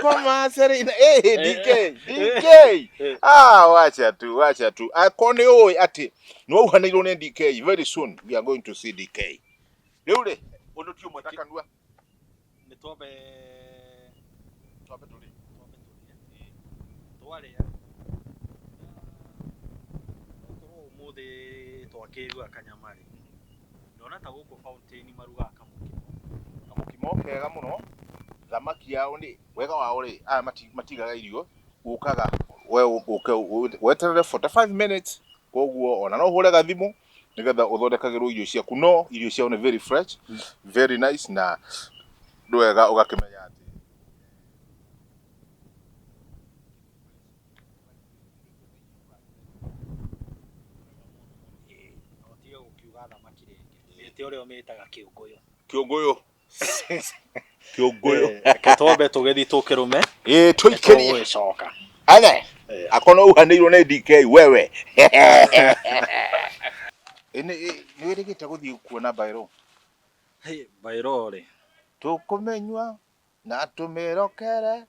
Ngoma Serena eh DK DK ah wacha tu wacha tu akorwo nĩ ũĩ atĩ nĩ wauhanĩirwo nĩ DK very soon we are going to see DK rĩu rĩ ũndũ ti ũmwe ta kanua. Nĩ twambe Twambe tũrĩe. Twambe tũrĩe. Twarĩa okorwo ũmũthĩ twakĩruga kanyama rĩ, ndona ta gũkũ Fountain marugaga kamũkimo. Kamũkimo kega mũno, thamaki yao nĩ wega wao rĩ, aya matigaga irio, ũkaga we ũke weterere 45 minutes, koguo ona no ũhũre gathimũ nĩgetha ũthondekagĩrwo irio ciaku, no irio ciao nĩ very fresh, very nice na nĩ wega ũgakĩmenya atĩ Na ũtige gũkiuga thamaki rĩngĩ. Mĩte ũrĩa ũmĩtaga kĩũngũyũ. Kĩũngũyũ. Kĩũngũyũ. Reke twambe tũgĩthiĩ tũkĩrũme. Ĩĩ tũikĩrie. Tũgũgĩcoka. Ane. Akorwo nĩ uhanĩirwo nĩ DK wewe. Ĩ nĩ wĩrĩgĩte gũthiĩ kuona Bairũ? Bairũ rĩ. Tũkũmĩnyua na tũmĩrokere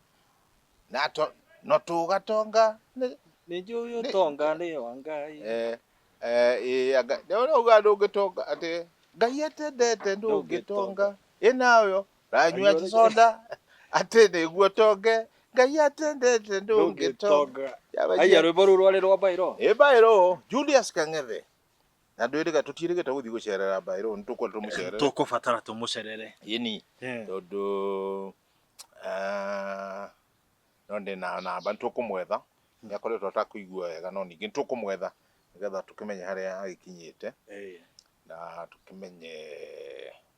na to, no tũgatonga nĩ Nĩ njũĩ ũtonga nĩ wa Ngai. Eh, eh, ĩ, anga nĩ ũrauga ndũngĩtonga atĩ Ngai atendete ndũngĩtonga ĩ nawe ranyua soda atĩ nĩguo tonge Ngai atendete ndũngĩtonga. Aya rwĩmbo rũu rwarĩ rwa Bairũ. Ĩ Bairũ Julius Kang'ethe Na ndwĩrĩga tũtiĩrĩgĩte gũthiĩ gũcerera Mbairũ, nĩ tũkwenda tũmũcerere. Tũkũbatara tũmũcerere. Ĩni, tondũ ah, no ndĩ na namba nĩ tũkũmwetha. Nĩ akoretwo atakũigua wega no ningĩ nĩ tũkũmwetha nĩgetha tũkĩmenye harĩa agĩkinyĩte na tũkĩmenye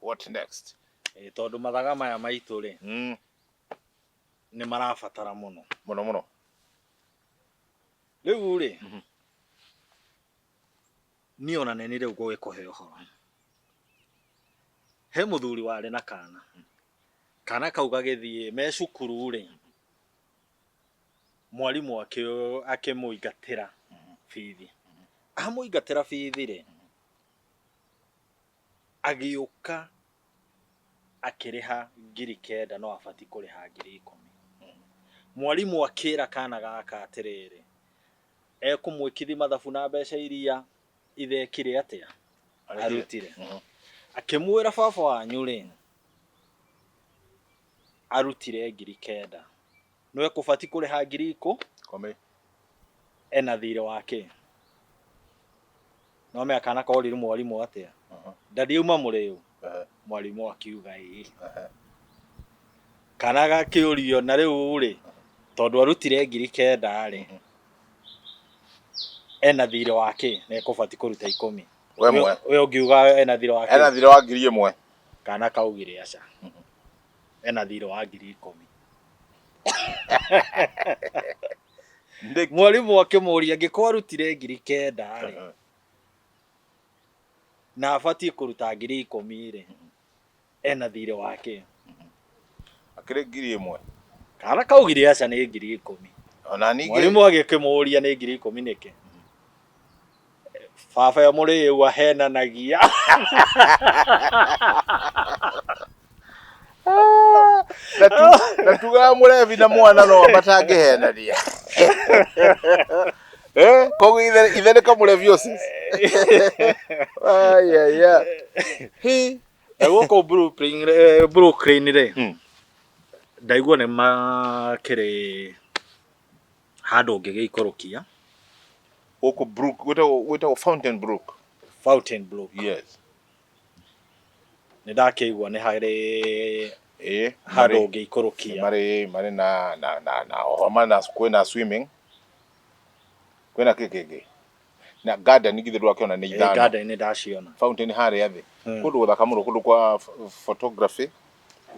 what next. Ĩĩ, tondũ mathaga maya maitũ rĩ, nĩ marabatara mũno. Mũno mũno. Rĩu rĩ, Niĩ ona nĩ niĩ rĩu ngũgĩkũhe ũhoro. He mũthuri warĩ na kana. Kana kau gagĩthiĩ me cukuru rĩ, mwarimũ akĩmũingatĩra bithi. Amũingatĩra bithi rĩ, agĩũka akĩrĩha 9,000 no abatiĩ kũrĩha 10,000. Mwarimũ akĩra kana gaka atĩrĩrĩ, ekũmwĩkithi mathabu na mbeca iria ithe ekire atĩa arutire. Akĩmwĩra baba wanyu rĩ, arutire 9,000 no ekũbatiĩ kũrĩha ngiri ikũ Kũmi. Ena thirĩ wa kĩ? No menya kana korire mwarimũ atĩa? Ndadi auma mũrĩu? Mwarimũ akiuga ĩĩ. Kana gakĩũrio na rĩu rĩ, tondũ arutire 9,000 rĩ, ena thirĩ wa kĩ na ekũbatiĩ kũruta 10? We mwe. We ũngiuga ena thirĩ wa kĩ? Ena thirĩ wa 1,000. Kana kaugire aca. Ena thirĩ wa 10,000. Mwarimũ akĩmũria angĩkorwo arutire 9,000 rĩ, na abatiĩ kũruta 10,000 rĩ, ena thirĩ wa kĩ? Akĩrĩ 1,000. Kana kaugire aca nĩ 10,000. Ona ningĩ Mwarimũ agĩkĩmũria nĩ 10,000 nĩkĩ? Baba e mũrĩu ahenanagia. Na tugaga mũrebi na mwana no matangĩhenania. Eh, koguo ithe ithe nĩ kamũrebi ũcio. Ai ai ai. Hi. Na gũkũ Brooklyn, Brooklyn rĩ, ndaigua nĩ makĩrĩ handũ ũngĩgĩikũrũkia. Gũkũ Brook, gwĩtagwo Fountain Brook. Fountain Brook. Yes. Nĩ ndakĩigua nĩ harĩ handũ ũngĩikũrũkia. Marĩ na oho marĩ na kwĩna swimming. Kwĩna kĩ kĩngĩ? Na garden githĩ ndwakĩona nĩ ithano. Garden nĩ ndaciona. Fountain harĩa thĩ. Kũndũ gũthaka mũno, kũndũ kwa photography,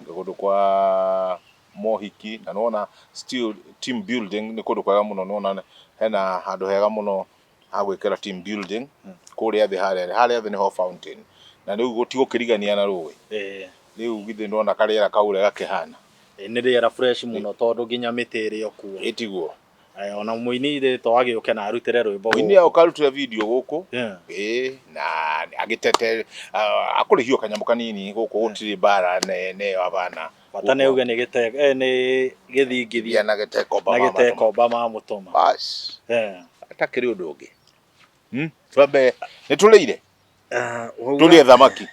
kũndũ kwa mohiki, na nĩwona still team building nĩ kũndũ kwega mũno, nĩwona hena handũ hega mũno ha gwĩkĩra team building kũrĩa thĩ harĩa harĩa thĩ nĩho fountain na rĩu tigũkĩrigania na rũĩ. Rĩu githĩ ndwona karĩera kau ũrĩa gakĩhana. Nĩ rĩera fresh mũno tondũ nginya mĩtĩ ĩrĩ o kuo. Ĩ tiguo. Ona mũini rĩ to agĩũke na arutĩre rwĩmbo Mũini gũkũ. oka arutĩre video gũkũ. Ĩĩ na agĩtete akũrĩhio kanyamũ kanini gũkũ gũtirĩ mbara nene ĩyo abana. Bata nĩ auge nĩ gĩte nĩ gĩthingithia na gĩtekomba na gĩtekomba mamũtũma. Bas. Atakĩrĩ ũndũ ũngĩ. Twambe nĩ tũrĩire. Tũrĩe thamaki.